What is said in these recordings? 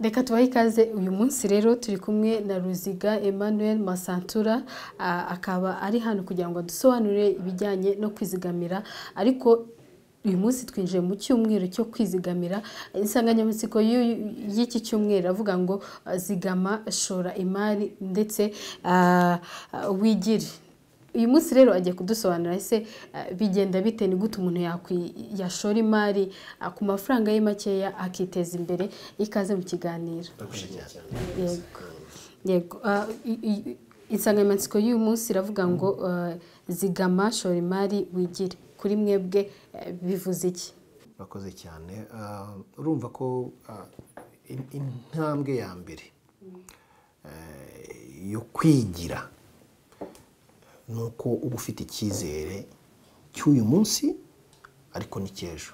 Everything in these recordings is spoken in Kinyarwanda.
Reka tubahe ikaze. Uyu munsi rero turi kumwe na Ruziga Emmanuel Masantura, akaba ari hano kugira ngo adusobanurire ibijyanye no kwizigamira. Ariko uyu munsi twinjiye mu cyumweru cyo kwizigamira. Insanganyamatsiko y'iki cyumweru avuga ngo zigama, shora imari ndetse wigire. Uyu munsi rero agiye kudusobanurira ese bigenda bite, ni gute umuntu yashora imari ku mafaranga ye makeya akiteza imbere. Ikaze mu kiganiro. Yego, insanganyamatsiko y'uyu munsi iravuga ngo zigama, shora imari, wigire. Kuri mwebwe bivuze iki? Urakoze cyane. Urumva ko intambwe ya mbere yo kwigira ni uko uba ufite icyizere cy'uyu munsi ariko n'icy'ejo.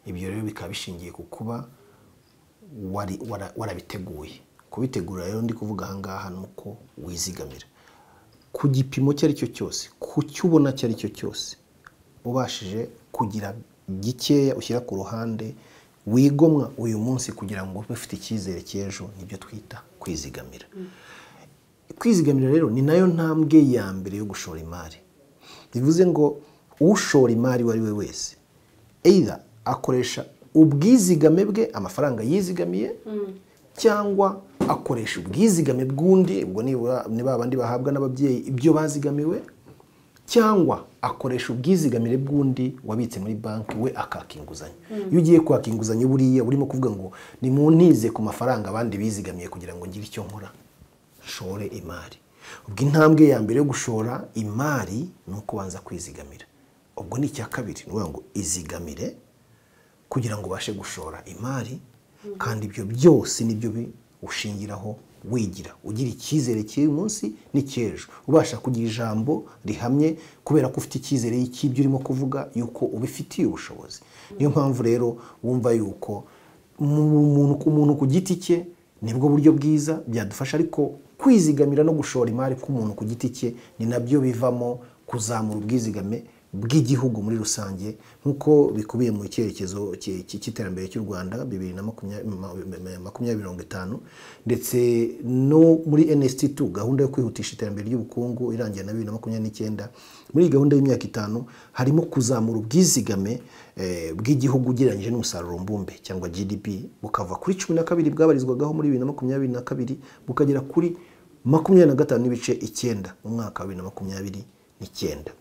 Ibyo rero bikaba bishingiye ku kuba warabiteguye. Kubitegura rero ndi kuvuga aha ngaha ni uko wizigamira ku gipimo icyo ari cyo cyose, ku cyo ubona icyo ari cyo cyose, ubashije kugira gikeya ushyira ku ruhande wigomwa uyu munsi kugira ngo ube ufite icyizere cy'ejo, nibyo twita kwizigamira. Kwizigamira rero ni nayo ntambwe ya mbere yo gushora imari. Bivuze ngo ushora imari uwo ari we wese either akoresha ubwizigame bwe, amafaranga yizigamiye, cyangwa akoresha ubwizigame bw'undi, ubwo ni ba bandi bahabwa n'ababyeyi ibyo bazigamiwe, cyangwa akoresha ubwizigamire bw'undi wabitse muri banki we akaka inguzanyo. Iyo ugiye kwaka inguzanyo buriya urimo kuvuga ngo ni muntize ku mafaranga abandi bizigamiye kugira ngo ngire icyo nkora, shore imari. Ubwo intambwe ya mbere yo gushora imari ni uko ubanza kwizigamira. Ubwo ni icya kabiri, ni ukuvuga ngo izigamire kugira ngo ubashe gushora imari, kandi ibyo byose nibyo ushingiraho wigira, ugira icyizere cy'uyu munsi n'icy'ejo, ubasha kugira ijambo rihamye kubera ko ufite icyizere cy'ibyo urimo kuvuga yuko ubifitiye ubushobozi. Niyo mpamvu rero wumva yuko umuntu ku giti cye nibwo buryo bwiza byadufasha, ariko kwizigamira no gushora imari k'umuntu ku giti cye ni nabyo bivamo kuzamura ubwizigame bw'igihugu muri rusange, nk'uko bikubiye mu cyerekezo cy'iterambere cy'u Rwanda 2050, ndetse no muri NST2, gahunda yo kwihutisha iterambere ry'ubukungu irangira na 2029. Muri gahunda y'imyaka 5 harimo kuzamura ubwizigame bw'igihugu ugereranyije n'umusaruro mbumbe cyangwa GDP, bukava kuri 12 bwabarizwagaho muri 2022 bukagera kuri 25.9 mu mwaka wa 2029.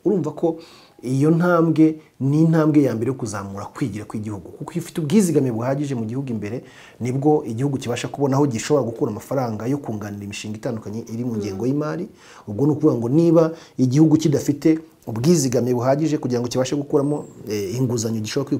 Urumva ko iyo ntambwe ni intambwe ya mbere yo kuzamura kwigira kw'igihugu, kuko iyo ufite ubwizigame buhagije mu gihugu imbere nibwo igihugu kibasha kubona aho gishobora gukura amafaranga yo kunganira imishinga itandukanye iri mu ngengo y'imari. Ubwo ni ukuvuga ngo niba igihugu kidafite ubwizigame buhagije kugira ngo kibashe gukuramo inguzanyo gishobora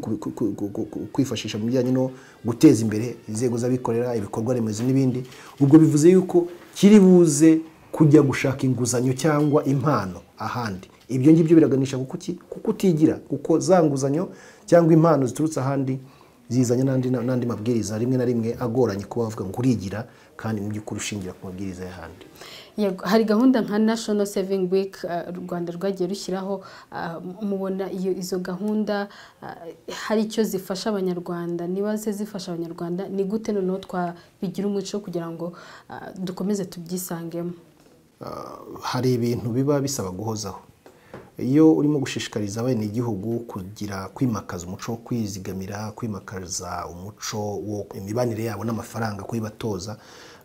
kwifashisha mu bijyanye no guteza imbere inzego z'abikorera, ibikorwa remezo n'ibindi, ubwo bivuze yuko kiri buze kujya gushaka inguzanyo cyangwa impano ahandi. Ibyo ngibyo biraganisha kuko utigira, kuko za nguzanyo cyangwa impano ziturutse ahandi zizanye n'andi mabwiriza rimwe na rimwe agoranye kuba bavuga ngo urigira, kandi mu by'ukuri ushingira ku mabwiriza y'ahandi. Yego, hari gahunda nka National Saving Week u Rwanda rwagiye rushyiraho. Mubona izo gahunda hari icyo zifasha Abanyarwanda? Niba se zifasha Abanyarwanda, ni gute noneho twabigira umuco kugira ngo dukomeze tubyisangemo? Hari ibintu biba bisaba guhozaho. Iyo urimo gushishikariza abenegihugu kugira kwimakaza umuco wo kwizigamira, kwimakaza umuco wo imibanire yabo n'amafaranga, kuyibatoza,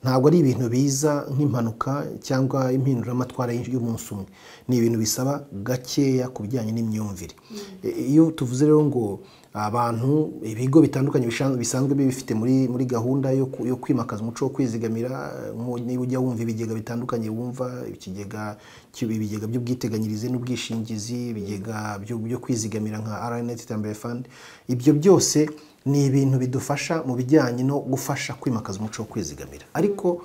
ntabwo ari ibintu biza nk'impanuka cyangwa impinduramatwara y'umunsi umwe. Ni ibintu bisaba gakeya ku bijyanye n'imyumvire. Iyo tuvuze rero ngo abantu, ibigo bitandukanye bisanzwe bibifite muri gahunda yo kwimakaza umuco wo kwizigamira, niba ujya wumva ibigega bitandukanye, wumva ibigega by'ubwiteganyirize n'ubwishingizi, ibigega byo kwizigamira nka RNIT Iterambere Fund, ibyo byose ni ibintu bidufasha mu bijyanye no gufasha kwimakaza umuco wo kwizigamira. Ariko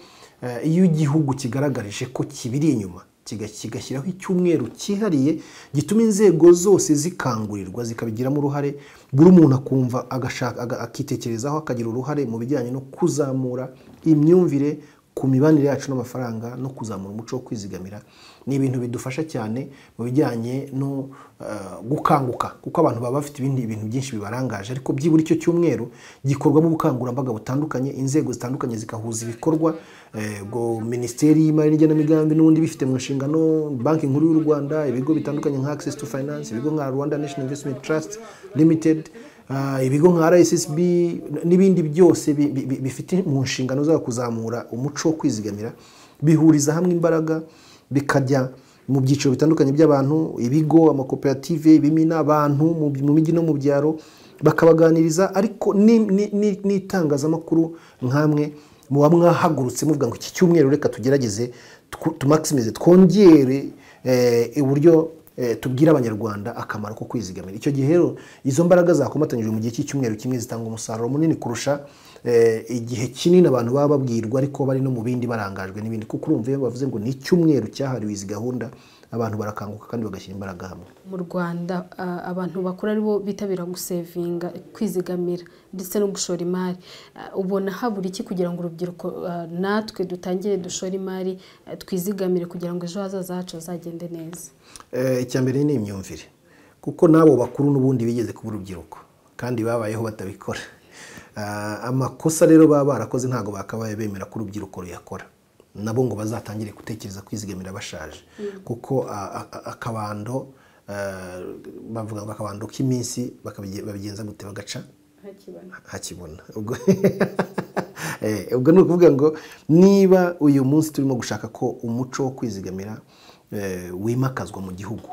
iyo igihugu kigaragarije ko kibiri inyuma, kigashyiraho icyumweru cyihariye gituma inzego zose zikangurirwa, zikabigiramo uruhare, buri muntu akumva, agashaka, akitekerezaho, akagira uruhare mu bijyanye no kuzamura imyumvire. ku mibanire yacu n'amafaranga no kuzamura umuco wo kwizigamira ni ibintu bidufasha cyane mu bijyanye no gukanguka, kuko abantu baba bafite ibindi bintu byinshi bibarangaje, ariko byibura icyo cyumweru gikorwamo ubukangurambaga butandukanye, inzego zitandukanye zikahuza ibikorwa, ubwo Minisiteri y'Imari n'Igenamigambi n'ubundi bifite mu nshingano, Banki Nkuru y'u Rwanda, ibigo bitandukanye nka Access to Finance, ibigo nka Rwanda National Investment Trust Limited, ibigo nka RSSB n'ibindi byose bifite mu nshingano zabo kuzamura umuco wo kwizigamira, bihuriza hamwe imbaraga bikajya mu byiciro bitandukanye by'abantu, ibigo, amakoperative, ibimina, abantu mu mijyi no mu byaro, bakabaganiriza. Ariko n'itangazamakuru nkamwe muba mwahagurutse muvuga ngo iki cyumweru reka tugerageze tumaximize, twongere uburyo tubwira Abanyarwanda akamaro ko kwizigamira. Icyo gihe rero izo mbaraga zakomatanyijwe mu gihe cy'icyumweru kimwe zitanga umusaruro munini kurusha igihe kinini abantu baba babwirwa ariko bari no mu bindi barangajwe n'ibindi, kuko urumva iyo bavuze ngo ni icyumweru cyahariwe izi gahunda, abantu barakanguka kandi bagashyira imbaraga hamwe. Mu Rwanda abantu bakuru aribo bitabira gusevinga, kwizigamira ndetse no gushora imari. Ubona habura iki kugira ngo urubyiruko natwe dutangire dushore imari, twizigamire kugira ngo ejo hazaza hacu hazagende neza? Icya mbere ni imyumvire, kuko n'abo bakuru n'ubundi bigeze kuba urubyiruko kandi babayeho batabikora. Amakosa rero baba barakoze ntabwo bakabaye bemera ko urubyiruko ruyakora, nabo ngo bazatangire gutekereza kwizigamira bashaje, kuko akabando bavuga ngo akabando k'iminsi babigenza gute, bagaca hakibona. Ubwo ni ukuvuga ngo niba uyu munsi turimo gushaka ko umuco wo kwizigamira wimakazwa mu gihugu,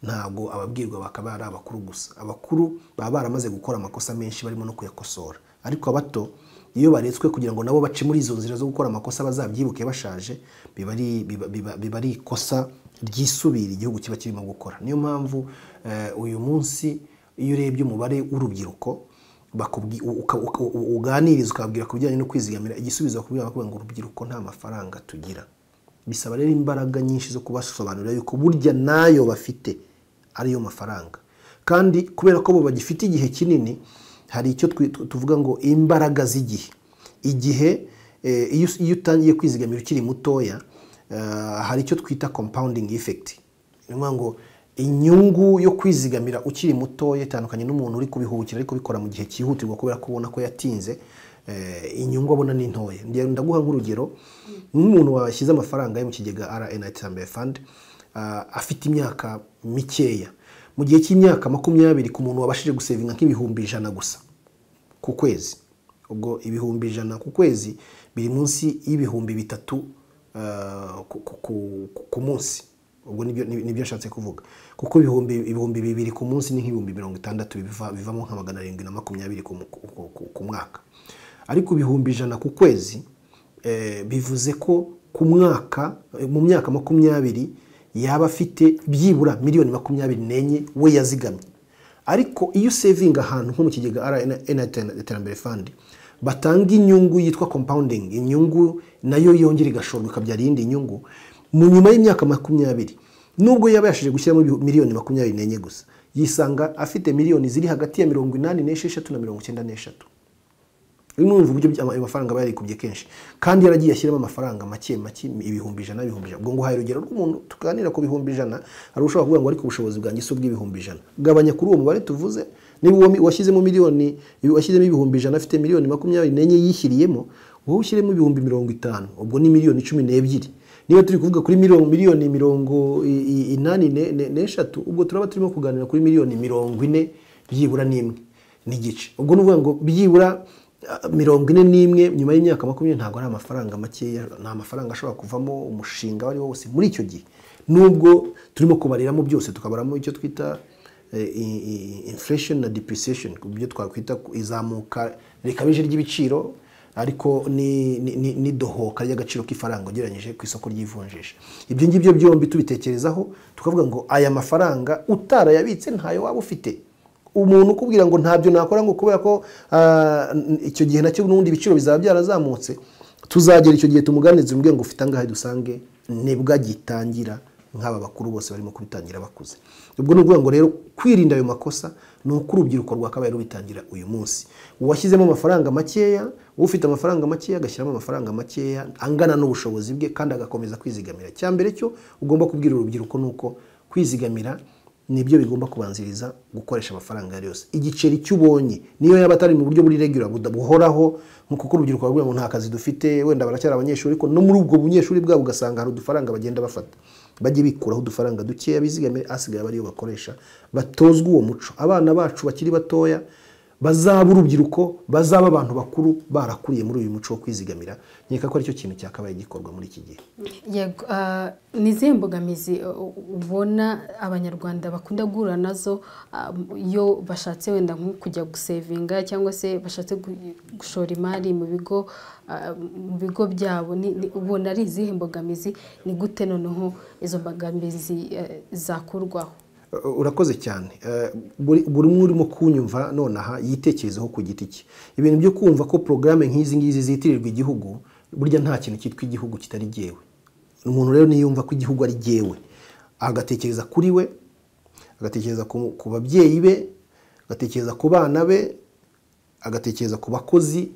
ntabwo ababwirwa bakaba ari abakuru gusa. Abakuru baba baramaze gukora amakosa menshi barimo no kuyakosora, ariko abato iyo baretswe kugira ngo nabo bace muri izo nzira zo gukora amakosa bazabyibuke bashaje, biba ari ikosa ryisubira igihugu kiba kirimo gukora. Niyo mpamvu uyu munsi iyo urebye umubare w'urubyiruko uganiriza ukababwira ku bijyanye no kwizigamira, igisubizo bakubwira ngo urubyiruko nta mafaranga tugira. Bisaba rero imbaraga nyinshi zo kubasobanurira yuko burya nayo bafite ariyo mafaranga, kandi kubera ko bo bagifite igihe kinini, hari icyo tuvuga ngo imbaraga z'igihe. Igihe iyo utangiye kwizigamira ukiri mutoya, hari icyo twita compounding effect. Ni ukuvuga ngo inyungu yo kwizigamira ukiri mutoya itandukanye n'umuntu uri kubihubukira ariko bikora mu gihe cyihutirwa kubera ko ubona ko yatinze, inyungu abona ni ntoya. Ndaguha nk'urugero, nk'umuntu washyize amafaranga ye mu kigega RNIT Iterambere Fund, afite imyaka mikeya, mu gihe cy'imyaka 20 ku muntu wabashije gusevinga nk'100,000 gusa ku kwezi, ubwo 100,000 ku kwezi biri munsi y'3,000 ku munsi. Ubwo nibyo nshatse kuvuga, kuko 2,000 ku munsi ni nk'60,000, bivamo nka 720 ku mwaka. Ariko 100,000 ku kwezi bivuze ko ku mwaka, mu myaka 20 yaba afite byibura miliyoni 24 we yazigamye. Ariko iyo usevinga ahantu nko mu kigega RNIT Iterambere Fund, batanga inyungu yitwa compounding, inyungu nayo yongera igashorwa ikabyara iyindi nyungu. Mu nyuma y'imyaka 20, nubwo yaba yashije gushyiramo miliyoni 24 gusa, yisanga afite miliyoni ziri hagati ya 86 na 93. Urumva uburyo ayo mafaranga aba yarikubye kenshi, kandi yaragiye ashyiramo amafaranga make make, 100,000 100,000. Ubwo nguhaye urugero rw'umuntu tuganira ku 100,000, hari ushobora kuvuga ngo ariko ubushobozi bwanjye si ubw'ibihumbi 100. Gabanya kuri uwo mubare tuvuze, niba washyizemo miliyoni, washyizemo 100,000 afite miliyoni 24 yishyiriyemo, wowe ushyiremo 50,000, ubwo ni miliyoni 12. Niba turi kuvuga kuri miliyoni 83, ubwo turaba turimo kuganira kuri miliyoni 40 byibura n'imwe n'igice. Ubwo ni ukuvuga ngo byibura 41 nyuma y'imyaka 20 ntabwo ari amafaranga makeya, ni amafaranga ashobora kuvamo umushinga wari wose muri icyo gihe. Nubwo turimo kubariramo byose, tukabaramo icyo twita inflation na depreciation, ibyo twakwita izamuka rikabije ry'ibiciro, ariko ni dohoka ry'agaciro k'ifaranga ugereranyije ku isoko ry'ivunjisha. Ibyo ngibyo byombi tubitekerezaho tukavuga ngo aya mafaranga utarayabitse ntayo waba ufite. Umuntu ukubwira ngo ntabyo nakora ngo kubera ko icyo gihe nacyo n'ubundi ibiciro bizaba byarazamutse, tuzagera icyo gihe tumuganirize umubwire ngo ufite angahe, dusange nibwo agitangira nk'aba bakuru bose barimo kubitangira bakuze. Ubwo ni ukuvuga ngo rero kwirinda ayo makosa Ni uko urubyiruko rwakabaye rubitangira uyu munsi. Uwashyizemo amafaranga makeya, ufite amafaranga makeya agashyiramo amafaranga makeya angana n'ubushobozi bwe, kandi agakomeza kwizigamira. Icya mbere cyo ugomba kubwira urubyiruko ni uko kwizigamira nibyo bigomba kubanziriza gukoresha amafaranga yose. Igiceri cy'ubonye niyo yaba atari mu buryo buri regular buhoraho, nkuko urubyiruko rwavuga ngo nta kazi dufite, wenda baracyari abanyeshuri, ariko no muri ubwo bunyeshuri bwabo ugasanga hari udufaranga bagenda bafata, bajye bikuraho udufaranga dukeya bizigamire, asigaye bariyo bakoresha. Batozwe uwo muco. Abana bacu bakiri batoya bazaba urubyiruko, bazaba abantu bakuru barakuriye muri uyu muco wo kwizigamira. Nkeka ko aricyo kintu cyakabaye gikorwa muri iki gihe. Yego, ni izihe mbogamizi ubona Abanyarwanda bakunda guhura nazo iyo bashatse wenda nko kujya gusevinga cyangwa se bashatse gushora imari mu bigo byabo? Ubona ari izihe mbogamizi? Ni gute noneho izo mbogamizi zakurwaho? Urakoze cyane. Buri umwe urimo kunyumva nonaha yitekerezeho ku giti cye. Ibintu byo kumva ko programme nk'izi ngizi zitirirwa igihugu, burya nta kintu cyitwa igihugu kitari jyewe. Umuntu rero niyumva ko igihugu ari jyewe, agatekereza kuri we, agatekereza ku babyeyi be, agatekereza ku bana be, agatekereza ku bakozi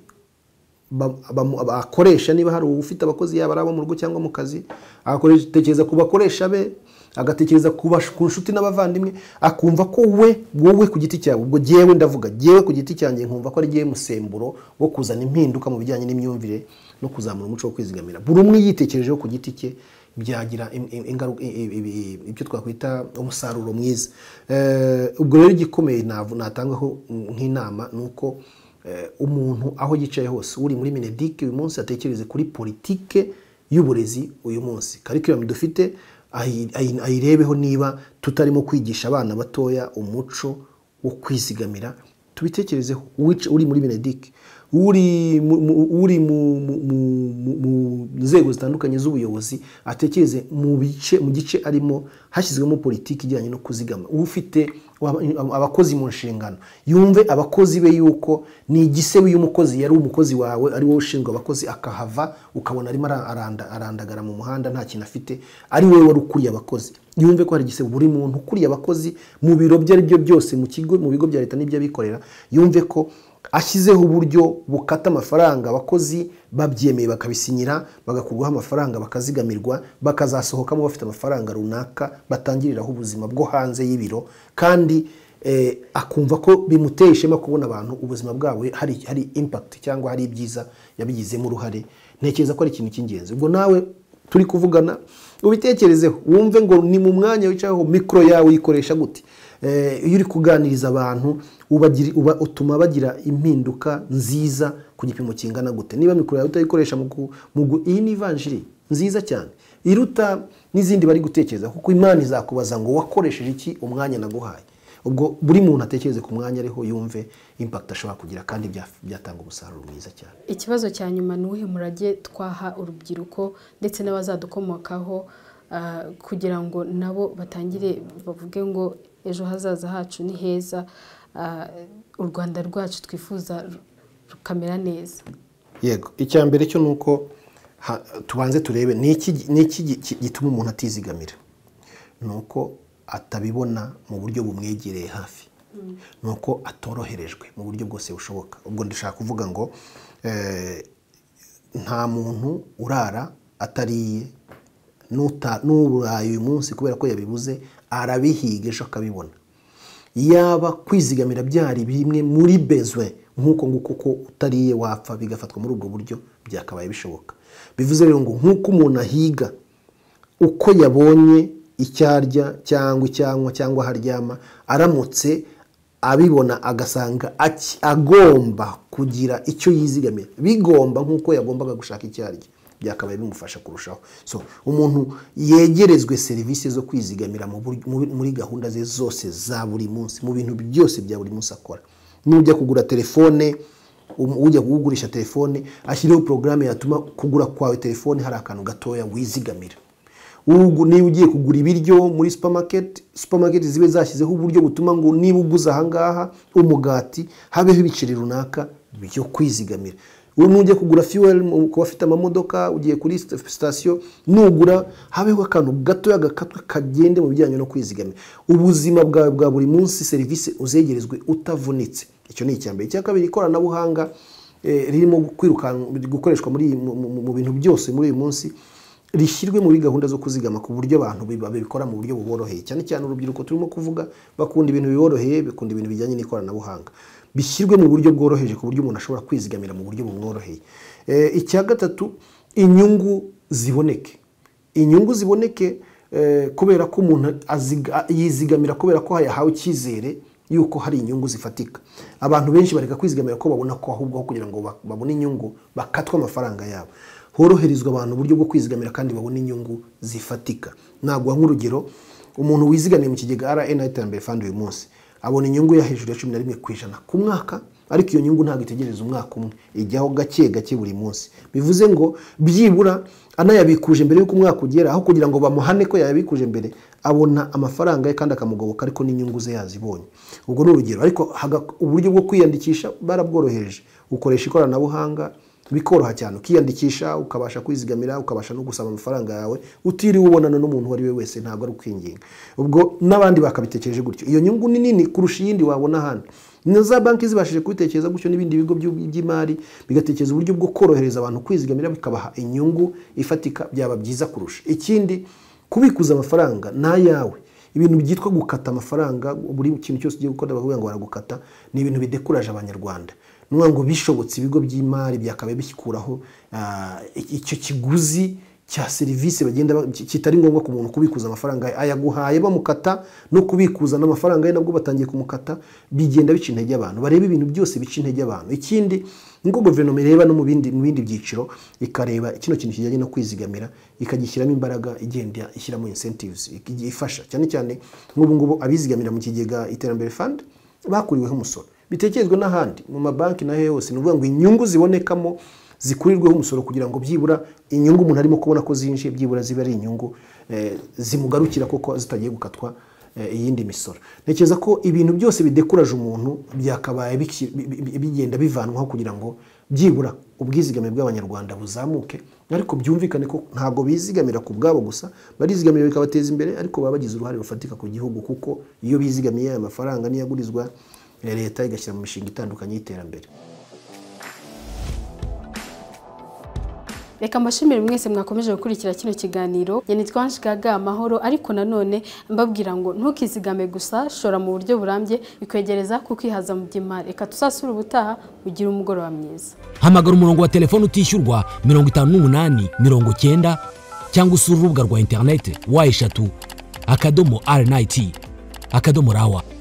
akoresha, niba hari ufite abakozi yaba ari abo mu rugo cyangwa mu kazi, agatekereza ku bakoresha be, agatekereza ku nshuti n'abavandimwe, akumva ko we wowe ku giti cyawe, ubwo jyewe ndavuga jyewe ku giti cyanjye, nkumva ko ari jyewe musemburo wo kuzana impinduka mu bijyanye n'imyumvire no kuzamura umuco wo kwizigamira. Buri umwe yitekerejeho ku giti cye byagira ingaruka, ibyo twakwita umusaruro mwiza. Ubwo rero igikomeye natangaho nk'inama ni uko umuntu aho yicaye hose, uri muri Mineduc uyu munsi atekereze kuri politike y'uburezi uyu munsi, curriculum dufite ayirebeho niba tutarimo kwigisha abana batoya umuco wo kwizigamira. Tubitekerezeho. Uri muri Mineduc, uri mu nzego zitandukanye z'ubuyobozi, atekereze mu gice arimo hashyizwemo politiki ijyanye no kuzigama. Ufite abakozi mu nshingano, yumve abakozi be yuko ni igisebe iyo umukozi yari umukozi wawe, ari wowe ushinzwe abakozi, akahava ukabona arimo arandagara mu muhanda nta kintu afite, ari wowe wari ukuriye abakozi. Yumve ko hari igisebe. Buri muntu ukuriye abakozi mu biro bye aribyo byose, mu kigo, mu bigo bya leta n'iby'abikorera, yumve ko ashyizeho uburyo bukata amafaranga abakozi babyemeye bakabisinyira, bagakurwaho amafaranga bakazigamirwa, bakazasohokamo bafite amafaranga runaka batangiriraho ubuzima bwo hanze y'ibiro, kandi akumva ko bimuteye ishema kubona abantu ubuzima bwabo hari impact cyangwa hari ibyiza yabigizemo uruhare. Ntekereza ko ari ikintu cy'ingenzi. Ubwo nawe turi kuvugana ubitekerezeho, wumve ngo ni mu mwanya wicayeho mikoro yawe uyikoresha gute. Iyo uri kuganiriza abantu utuma bagira impinduka nziza ku gipimo kingana gute. Niba mikoro yawe utayikoresha iyi ni ivanjiri nziza cyane iruta n'izindi bari gutekereza, kuko Imana izakubaza ngo wakoresheje iki umwanya naguhaye. Ubwo buri muntu atekereze ku mwanya ariho, yumve impact ashobora kugira, kandi byatanga umusaruro mwiza cyane. Ikibazo cya nyuma ni uwuhe murage twaha urubyiruko ndetse n'abazadukomokaho kugira ngo nabo batangire bavuge ngo ejo hazaza hacu ni heza, u Rwanda rwacu twifuza rukamera neza? Yego, icya mbere cyo nuko tubanze turebe ni iki gituma umuntu atizigamira. Nuko atabibona mu buryo bumwegereye hafi, nuko atoroherejwe mu buryo bwose bushoboka. Ubwo ndashaka kuvuga ngo nta muntu urara atariye, n'uburayi uyu munsi kubera ko yabibuze arabihiga ejo akabibona. Yaba kwizigamira byari bimwe muri bezwe nk'uko nguko ko utariye wapfa, bigafatwa muri ubwo buryo, byakabaye bishoboka. Bivuze rero ngo nk'uko umuntu ahiga uko yabonye icyarya cyangwa icyanywa cyangwa haryama, aramutse abibona agasanga agomba kugira icyo yizigamira, bigomba nk'uko yagombaga gushaka icyarya, byakabaye bimufasha kurushaho. So umuntu yegerezwe serivisi zo kwizigamira muri gahunda ze zose za buri munsi, mu bintu byose bya buri munsi akora. Nujya kugura telefone, ujya kugurisha telefone ashyireho porogaramu yatuma kugura kwawe telefone hari akantu gatoya wizigamira. Niba ugiye kugura ibiryo muri supermarket, supermarket zibe zashyizeho uburyo butuma ngo niba uguze ahangaha umugati habeho ibiceri runaka byo kwizigamira. Nujya kugura fuel ku bafite amamodoka, ugiye kuri sitasiyo nugura, habeho akantu gatoya gakatwe kagende mu bijyanye no kwizigamira. Ubuzima bwawe bwa buri munsi, serivisi uzegerezwe utavunitse. Icyo ni icya mbere. Icya kabiri, ikoranabuhanga ririmo gukoreshwa mu bintu byose muri uyu munsi rishyirwe muri gahunda zo kuzigama, ku buryo abantu babikora mu buryo buboroheye, cyane cyane urubyiruko turimo kuvuga, bakunda ibintu biboroheye, bakunda ibintu bijyanye n'ikoranabuhanga. Bishyirwe mu buryo bworoheje, ku buryo umuntu ashobora kwizigamira mu buryo bumworoheye. Icya gatatu, inyungu ziboneke. Inyungu ziboneke kubera ko umuntu yizigamira kubera ko yahawe icyizere yuko hari inyungu zifatika. Abantu benshi bareka kwizigamira ko babona ko ahubwo kugira ngo babone inyungu bakatwa amafaranga yabo. Horoherezwa abantu uburyo bwo kwizigamira kandi babone inyungu zifatika. Naguha nk'urugero, umuntu wizigamiye mu kigega RNIT Iterambere Fund uyu munsi abona inyungu ya hejuru ya 11% ku mwaka, ariko iyo nyungu ntabwo itegereza umwaka umwe, ijyaho gake gake buri munsi. Bivuze ngo byibura anayabikuje mbere y'uko umwaka ugera, aho kugira ngo bamuhane ko yayabikuje mbere, abona amafaranga ye kandi akamugoboka, ariko n'inyungu ze yazibonye. Ubwo ni urugero. Ariko uburyo bwo kwiyandikisha barabworohereje, ukoresha ikoranabuhanga bikoroha cyane, ukiyandikisha ukabasha kwizigamira, ukabasha no gusaba amafaranga yawe utiriwe ubonana n'umuntu uwo ari we wese, ntabwo ari ukwinginga. Ubwo n'abandi bakabitekereje gutyo, iyo nyungu ni nini kurusha iyindi wabona ahandi. Na za banki zibashije kubitekereza gutyo, n'ibindi bigo by'imari bigatekereza uburyo bwo korohereza abantu kwizigamira bikabaha inyungu ifatika, byaba byiza kurusha. Ikindi, kubikuza amafaranga n'ayawe, ibintu byitwa gukata amafaranga, buri kintu cyose ugiye gukora bakavuga ngo baragukata, ni ibintu bidekuraje Abanyarwanda. Nuvuga ngo bishobotse ibigo by'imari byakabaye bikuraho icyo kiguzi cya serivisi bagenda kitari ngombwa ku muntu kubikuza amafaranga ayaguhaye bamukata, no kubikuza n'amafaranga ye nabwo batangiye kumukata, bigenda bica intege abantu. Bareba ibintu byose bica intege abantu. Ikindi, nko guverinoma ireba no mu bindi byiciro, ikareba kino kintu kijyanye no kwizigamira, ikagishyiramo imbaraga, igenda ishyiramo incentives ifasha cyane cyane nk'ubu ngubu abizigamira mu kigega Iterambere Fund bakuriweho umusoro. Bitekerezwe n'ahandi mu mabanki na hose, ni ukuvuga ngo inyungu zibonekamo zikurirweho umusoro, kugira ngo byibura inyungu umuntu arimo kubona ko zinjiye byibura ziba ari inyungu zimugarukira koko zitagiye gukatwa iyindi misoro. Ntekereza ko ibintu byose bidekuraje umuntu byakabaye bigenda bivanwaho kugira ngo byibura ubwizigame bw'Abanyarwanda buzamuke, ariko byumvikane ko ntabwo bizigamira ku bwabo gusa, barizigamira bikabateza imbere, ariko baba bagize uruhare rufatika ku gihugu, kuko iyo bizigamiye aya mafaranga niyagurizwa leta igashyira mu mishinga itandukanye y'iterambere. Reka mbashimire mwese mwakomeje gukurikira kino kiganiro. Nitwa Ange Amahoro, ariko nanone mbabwira ngo ntukizigame gusa, shora mu buryo burambye bikwegereza kukwihaza mu by'imari. Reka tuzasura ubutaha, ugire umugoroba mwiza. Hamagara umurongo wa telefone utishyurwa 58 90 cyangwa usura urubuga rwa internet w3.rnit.rw.